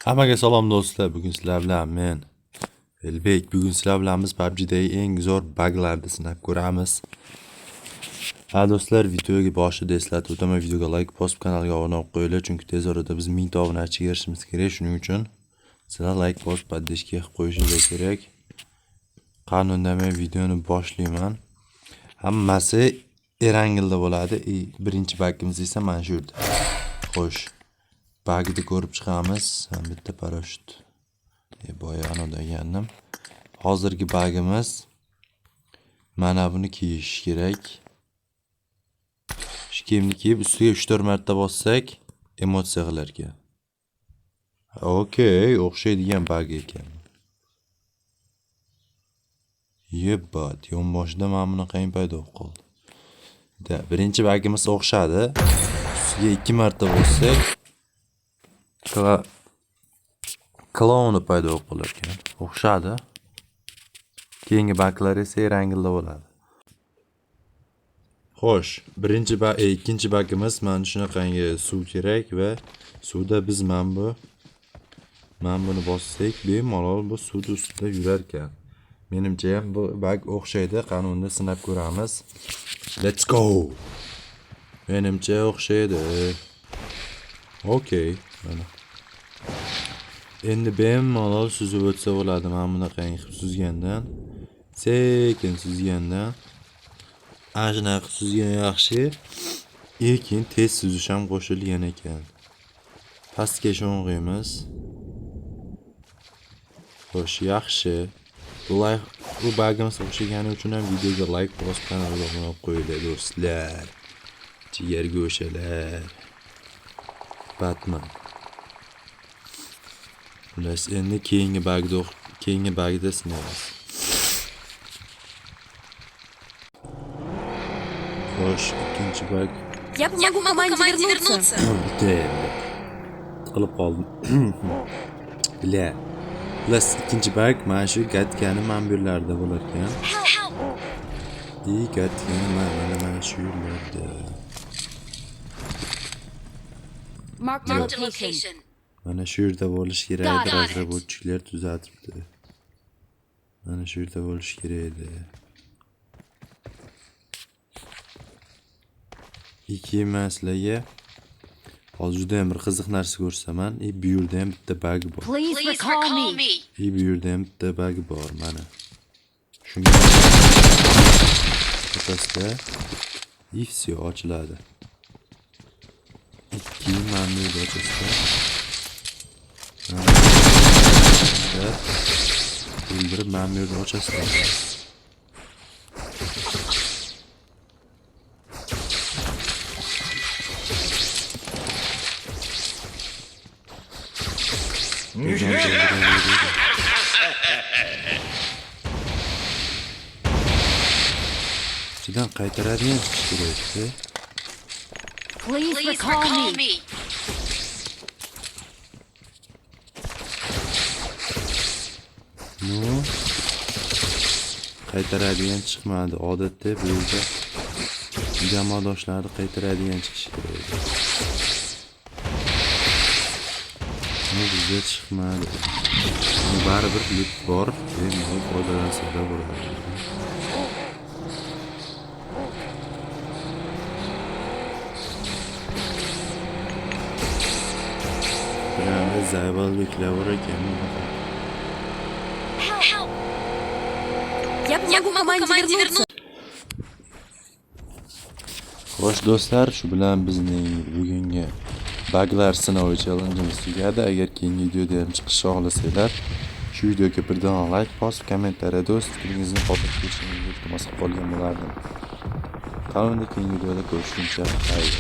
Hammaga salom do'stlar. Bugun sizlar bilan men Elbek. Bugun sizlar bilan biz PUBG'dagi eng zo'r baglarni sinab ko'ramiz. Ha do'stlar, videoga boshida eslatib o'taman, videoga like bosib kanalga obuna bo'lib qo'yinglar, chunki tez orada biz 1000 ta obunachiga erishishimiz kerak. Shuning uchun sizlar like bosib поддержка qilib qo'yishingiz kerak. Qani unda men videoni boshlayman. Hammasi Erangilda bo'ladi. Birinchi bagimiz esa mana shu yerda. Xo'sh. Bagni ko'rib chiqamiz. Bitta parashyut. Boya anavi degandim. Hozirgi bagimiz mana buni kiyish kerak. Shu kiyimni kiyib ustiga 3-4 marta bossak emotsiya qilar ekan. Okey, o'xshaydigan bag ekan. Yebbat, yonboshida mana bunaqangi paydo bo'lib qoldi. Da, birinchi bagimiz o'xshadi. Ustiga 2 marta bossak klouni paydo bo'lib qolar ekan. O'xshadi. Keyingi baglar esa Erangilda bo'ladi. Xo'sh, birinchi ikkinchi bagimiz mana shunaqangi suv kerak va suvda biz mana buni bossak, bemalol bu suvni ustida yurar ekan. Menimcha ham bu bag o'xshaydi. Qani unda sinab ko'ramiz. Let's go. Menimcha o'xshaydi. Okey, mana. Endi bemalol suzib o'tsa bo'ladi. Mana bunaqangi qilib suzgandan, sekin suzgandan, ana shunaqa suzgan yaxshi. Lekin tez suzish ham qo'shilgan ekan. Pastga sho'ng'iymiz. Xo'sh, yaxshi. Bu bagimiz o'xshagani uchun ham videoga like bosib kanalga obuna bo'lib qo'yinglar do'stlar. Jigar go'shalar. Batman. Xullas, endi keyingi bagda sinaymiz. Xo'sh, ikkinchi bag. Я помогу команде вернуться. Bitta endi. Tiqilib qoldim. Бля. Xullas, ikkinchi bag mana shu gatkani mana bu yerlarda bo'lar ekan. И gatkani mana shu yerlarda. Mark the location. Mana shu yerda bo'lishi kerak edi, razработчикlar tuzatibdi. Mana shu yerda bo'lishi kerak edi. Keyin men sizlarga hozir juda ham bir qiziq narsa ko'rsataman. Bu yerda ham bitta bag bor. Please recall me. Bu yerda ham bitta bag bor mana. Shunga o'tasida и всё ochiladi. Keyin mana bu yerda ochasizlar. O'ldirib mana bu yerda ochasizlar. Ichidan qaytaradigan chiqish kerak-da. Please recall me. Ну, qaytaradigan chiqmadi. Odatda bu yerda jamoadoshlarni qaytaradigan chiqishi kerak edi. Ну, bizda chiqmadi. Baribir loot bor, bemalol foydalansanglar bo'ladi. Prямо zayballiklar bor ekan bunaqa. Я помогу команде вернуться. Xo'sh do'stlar, shu bilan bizning bugungi baglar sinovi challenge'imiz tugadi. Agar keyingi videoda ham chiqishni xohlasanglar, shu videoga bir dona like bosib, kommentariyada o'z fikringizni qoldirib ketishingizni iltimos qilib qolgan bo'lardim. Qani unda keyingi videoda ko'rishguncha xayr.